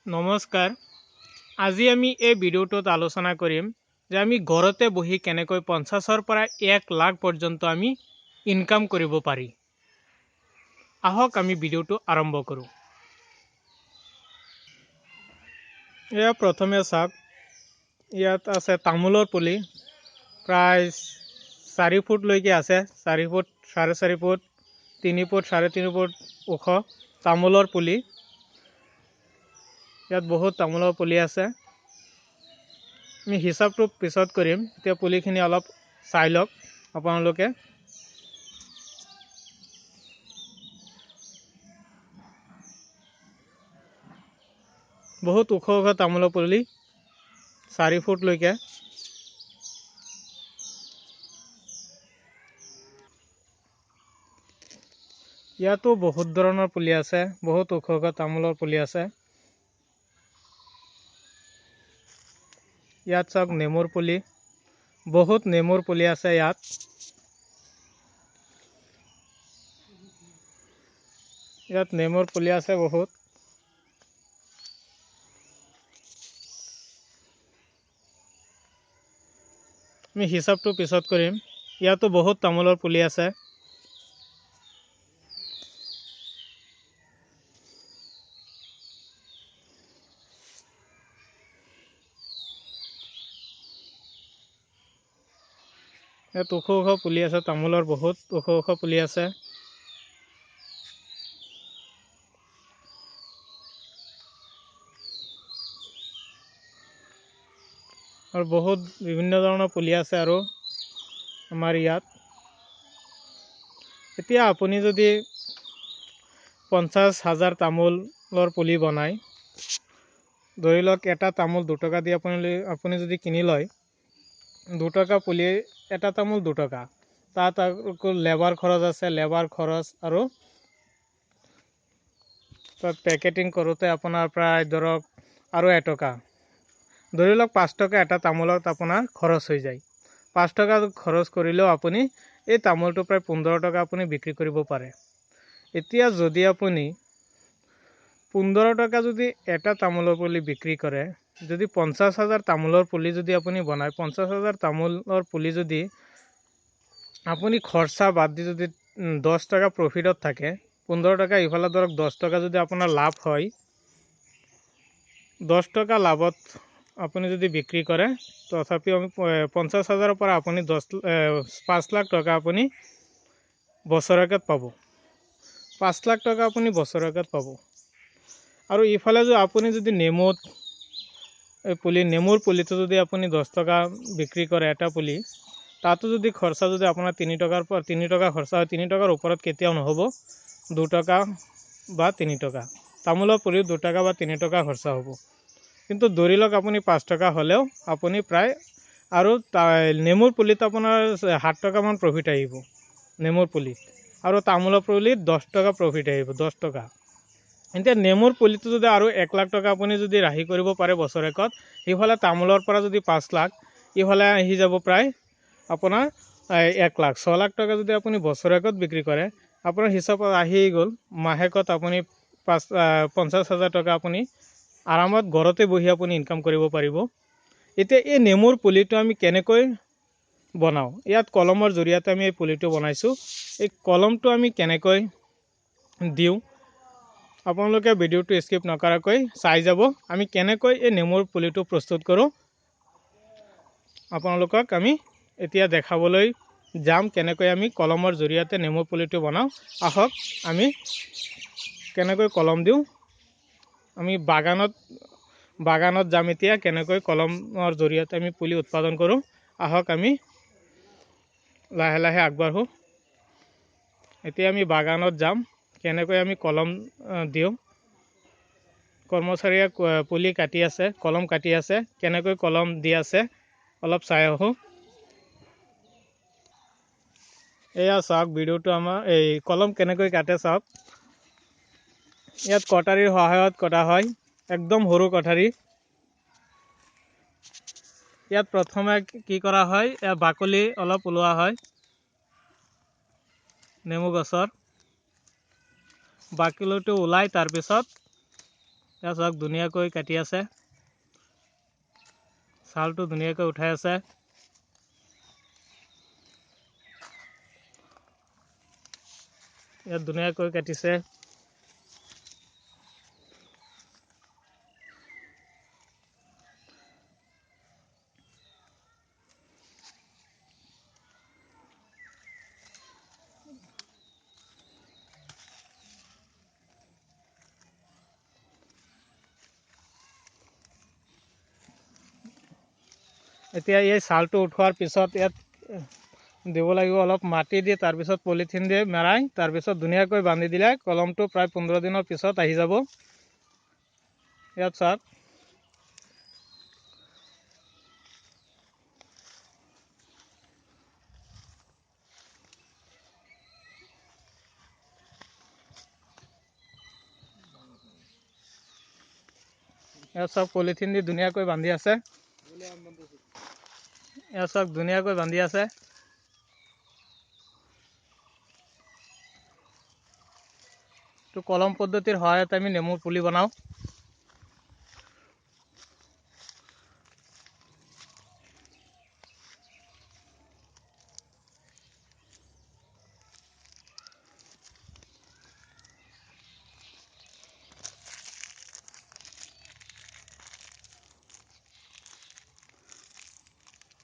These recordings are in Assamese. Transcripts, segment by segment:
নমস্কাৰ, আজি আমি এই ভিডিঅ'টোত আলোচনা কৰিম যে আমি ঘৰতে বহি কেনেকৈ 50ৰ পৰা 1 লাখ পৰ্যন্ত আমি ইনকাম কৰিব পাৰি। আহক আমি ভিডিঅ'টো আৰম্ভ কৰোঁ। এয়া প্ৰথমে চাওক, ইয়াত আছে তামোলৰ পুলি, প্ৰায় 4 ফুটলৈকে আছে, 4 ফুট, 4.5 ফুট, 3 ফুট, 3.5 ফুট ওখ তামোলৰ পুলি। ইয়াত বহুত তামোলৰ পুলি আছে। আমি হিচাপটো পিছত কৰিম, এতিয়া পুলিখিনি অলপ চাই লওক আপোনালোকে। বহুত ওখ ওখ তামোলৰ পুলি, 4 ফুটলৈকে। ইয়াতো বহুত ধৰণৰ পুলি আছে, বহুত ওখ ওখ তামোলৰ পুলি আছে। ইয়াত চাওক নেমুৰ পুলি, বহুত নেমুৰ পুলি আছে ইয়াত। ইয়াত নেমুৰ পুলি আছে বহুত। আমি হিচাপটো পিছত কৰিম। ইয়াতো বহুত তামোলৰ পুলি আছে। ইয়াত ওখ ওখ পুলি আছে তামোলৰ, বহুত ওখ ওখ পুলি আছে। আৰু বহুত বিভিন্ন ধৰণৰ পুলি আছে আৰু আমাৰ ইয়াত। এতিয়া আপুনি যদি 50,000 তামোলৰ পুলি বনায়, ধৰি লওক এটা তামোল 2 টকা দি আপুনি যদি কিনি লয়, 2 টকা পুলি, এটা তামোল 2 টকা, তাত আকৌ লেবাৰ খৰচ আছে, লেবাৰ খৰচ আৰু তাত পেকেটিং কৰোঁতে আপোনাৰ প্ৰায় ধৰক আৰু 1 টকা, ধৰি লওক 5 টকা এটা তামোলত আপোনাৰ খৰচ হৈ যায়। 5 টকা খৰচ কৰিলেও আপুনি এই তামোলটো প্ৰায় 15 টকা আপুনি বিক্ৰী কৰিব পাৰে। এতিয়া যদি আপুনি 15 টকা যদি এটা তামোলৰ পুলি বিক্ৰী কৰে, যদি 50,000 তামোলৰ পুলি যদি আপুনি বনায়, 50,000 তামোলৰ পুলি যদি আপুনি খৰচা বাদ দি যদি 10 টকা প্ৰফিটত থাকে, 15 টকা ইফালে ধৰক 10 টকা যদি আপোনাৰ লাভ হয়, 10 টকা লাভত আপুনি যদি বিক্ৰী কৰে, তথাপিও আমি 50,000ৰ পৰা আপুনি 5 লাখ টকা আপুনি বছৰেকত পাব। 5 লাখ টকা আপুনি বছৰেকত পাব। আৰু ইফালে যদি আপুনি যদি নেমুত এই পুলি, নেমুৰ পুলিটো যদি আপুনি 10 টকা বিক্ৰী কৰে এটা পুলি, তাতো যদি খৰচা যদি আপোনাৰ 3 টকাৰ পৰা 3 টকা খৰচা হয়, 3 টকাৰ ওপৰত কেতিয়াও নহ'ব, 2 টকা বা 3 টকা। তামোলৰ পুলিও 2 টকা বা 3 টকা খৰচা হ'ব। কিন্তু ধৰি লওক আপুনি 5 টকা হ'লেও আপুনি প্ৰায় আৰু নেমুৰ পুলিত আপোনাৰ 7 টকামান প্ৰফিট আহিব নেমুৰ পুলিত, আৰু তামোলৰ পুলিত 10 টকা প্ৰফিট আহিব, 10 টকা। এতিয়া নেমুৰ পুলিটো যদি আৰু 1 লাখ টকা আপুনি যদি ৰাহি কৰিব পাৰে বছৰেকত, সিফালে তামোলৰ পৰা যদি 5 লাখ, ইফালে আহি যাব প্ৰায় আপোনাৰ 1 লাখ, 6 লাখ টকা যদি আপুনি বছৰেকত বিক্ৰী কৰে, আপোনাৰ হিচাপত আহি গ'ল মাহেকত আপুনি 50,000 টকা আপুনি আৰামত ঘৰতে বহি আপুনি ইনকাম কৰিব পাৰিব। এতিয়া এই নেমুৰ পুলিটো আমি কেনেকৈ বনাওঁ, ইয়াত কলমৰ জৰিয়তে আমি এই পুলিটো বনাইছোঁ। এই কলমটো আমি কেনেকৈ দিওঁ, আপোনালোকে ভিডিঅ'টো স্কিপ নকৰাকৈ চাই যাব। আমি কেনেকৈ এই নেমুৰ পুলিটো প্ৰস্তুত কৰোঁ আপোনালোকক আমি এতিয়া দেখাবলৈ যাম, কেনেকৈ আমি কলমৰ জৰিয়তে নেমুৰ পুলিটো বনাওঁ। আহক আমি কেনেকৈ কলম দিওঁ, আমি বাগানত যাম এতিয়া, কেনেকৈ কলমৰ জৰিয়তে আমি পুলি উৎপাদন কৰোঁ। আহক আমি লাহে লাহে আগবাঢ়োঁ। এতিয়া আমি বাগানত যাম, কেনেকৈ আমি কলম দিওঁ। কৰ্মচাৰীয়ে পুলি কাটি আছে, কলম কাটি আছে, কেনেকৈ কলম দি আছে অলপ চাই আহোঁ। এয়া চাওক ভিডিঅ'টো, আমাৰ এই কলম কেনেকৈ কাটে চাওক। ইয়াত কটাৰীৰ সহায়ত কটা হয়, একদম সৰু কটাৰী। ইয়াত প্ৰথমে কি কৰা হয়, বাকলি অলপ ওলোৱা হয় নেমু গছৰ, বাকলিটো ওলাই তাৰপিছত ইয়াত চাওক ধুনীয়াকৈ কাটি আছে, ছালটো ধুনীয়াকৈ উঠাই আছে। ইয়াত ধুনীয়াকৈ কাটিছে। এতিয়া এই ছালটো উঠোৱাৰ পিছত ইয়াত দিব লাগিব অলপ মাটি দি, তাৰপিছত পলিথিন দি মেৰাই তাৰপিছত ধুনীয়াকৈ বান্ধি দিলে কলমটো প্ৰায় 15 দিনৰ পিছত আহি যাব। ইয়াত চাওক ইয়াত চাওক পলিথিন দি ধুনীয়াকৈ বান্ধি আছে। ইয়াত চাওক ধুনীয়াকৈ বান্ধি আছে। তো কলম পদ্ধতিৰ সহায়ত আমি নেমুৰ পুলি বনাওঁ।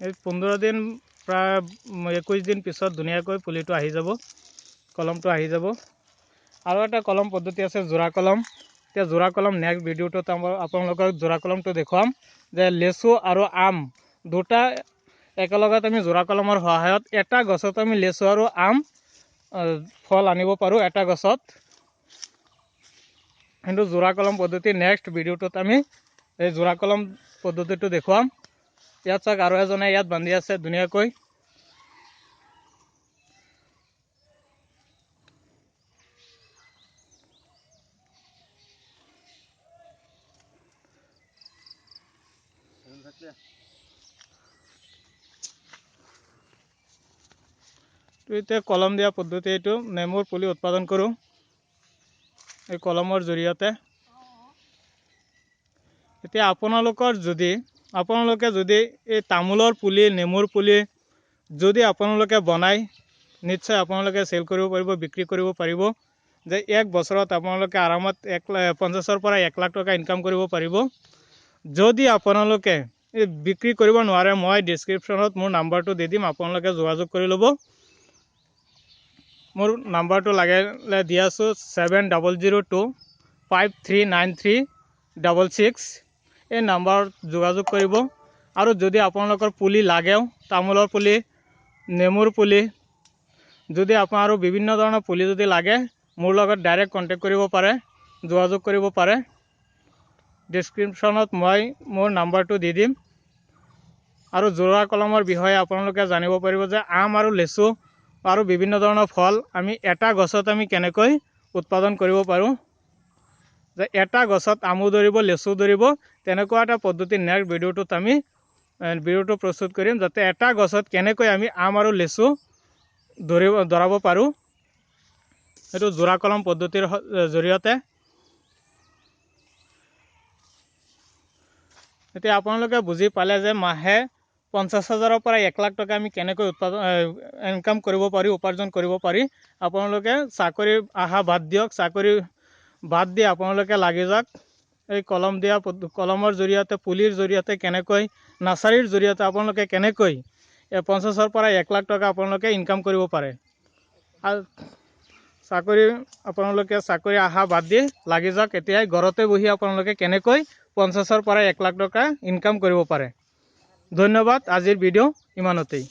এই 15 দিন প্ৰায় 21 দিন পিছত ধুনীয়াকৈ পুলিটো আহি যাব, কলমটো আহি যাব। আৰু এটা কলম পদ্ধতি আছে জোৰা কলম। এতিয়া জোৰা কলম নেক্সট ভিডিঅ'টোত আপোনালোকক জোৰা কলমটো দেখুৱাম যে লেচু আৰু আম দুটা একেলগত আমি জোৰা কলমৰ সহায়ত এটা গছত আমি লেচু আৰু আম ফল আনিব পাৰোঁ এটা গছত। কিন্তু জোৰা কলম পদ্ধতি নেক্সট ভিডিঅ'টোত আমি এই জোৰা কলম পদ্ধতিটো দেখুৱাম। ইয়াত চাওক আৰু এজনে ইয়াত বান্ধি আছে ধুনীয়াকৈ। এতিয়া কলম দিয়া পদ্ধতি এইটো নেমুৰ পুলি উৎপাদন কৰোঁ এই কলমৰ জৰিয়তে। এতিয়া আপোনালোকে যদি এই তামোলৰ পুলি, নেমুৰ পুলি যদি আপোনালোকে বনায়, নিশ্চয় আপোনালোকে চেল কৰিব পাৰিব, বিক্ৰী কৰিব পাৰিব। যে এক বছৰত আপোনালোকে আৰামত 50ৰ পৰা 1 লাখ টকা ইনকাম কৰিব পাৰিব। যদি আপোনালোকে এই বিক্ৰী কৰিব নোৱাৰে, মই ডিছক্ৰিপশ্যনত মোৰ নাম্বাৰটো দি দিম, আপোনালোকে যোগাযোগ কৰি ল'ব। মোৰ নাম্বাৰটো লাগিলে দি আছোঁ 7002 5393 66, এই নাম্বাৰত যোগাযোগ কৰিব। আৰু যদি আপোনালোকৰ পুলি লাগেও, তামোলৰ পুলি, নেমুৰ পুলি, যদি আপোনাৰ আৰু বিভিন্ন ধৰণৰ পুলি যদি লাগে, মোৰ লগত ডাইৰেক্ট কণ্টেক্ট কৰিব পাৰে, যোগাযোগ কৰিব পাৰে। ডিছক্ৰিপশ্যনত মই মোৰ নাম্বাৰটো দি দিম। আৰু জোৰা কলমৰ বিষয়ে আপোনালোকে জানিব পাৰিব যে আম আৰু লেচু আৰু বিভিন্ন ধৰণৰ ফল আমি এটা গছত আমি কেনেকৈ উৎপাদন কৰিব পাৰোঁ, যে এটা গছত আমো ধৰিব, লেচু ধৰিব, তেনেকুৱা এটা পদ্ধতি নেক্সট ভিডিঅ'টোত আমি ভিডিঅ'টো প্ৰস্তুত কৰিম, যাতে এটা গছত কেনেকৈ আমি আম আৰু লেচু ধৰাব পাৰোঁ, সেইটো জোৰা কলম পদ্ধতিৰ জৰিয়তে। এতিয়া আপোনালোকে বুজি পালে যে মাহে 50 হাজাৰৰ পৰা 1 লাখ টকা আমি কেনেকৈ ইনকাম কৰিব পাৰি, উপাৰ্জন কৰিব পাৰি। আপোনালোকে চাকৰি আশা বাদ দিয়ক, চাকৰি বাদ দি আপোনালোকে লাগি যাওক এই কলম দিয়া কলমৰ জৰিয়তে, পুলিৰ জৰিয়তে কেনেকৈ, নাৰ্চাৰীৰ জৰিয়তে আপোনালোকে কেনেকৈ এই 50ৰ পৰা 1 লাখ টকা আপোনালোকে ইনকাম কৰিব পাৰে। আৰু আপোনালোকে চাকৰি আশা বাদ দি লাগি যাওক, এতিয়াই ঘৰতে বহি আপোনালোকে কেনেকৈ 50ৰ পৰা 1 লাখ টকা ইনকাম কৰিব পাৰে। ধন্যবাদ, আজিৰ ভিডিঅ' ইমানতেই।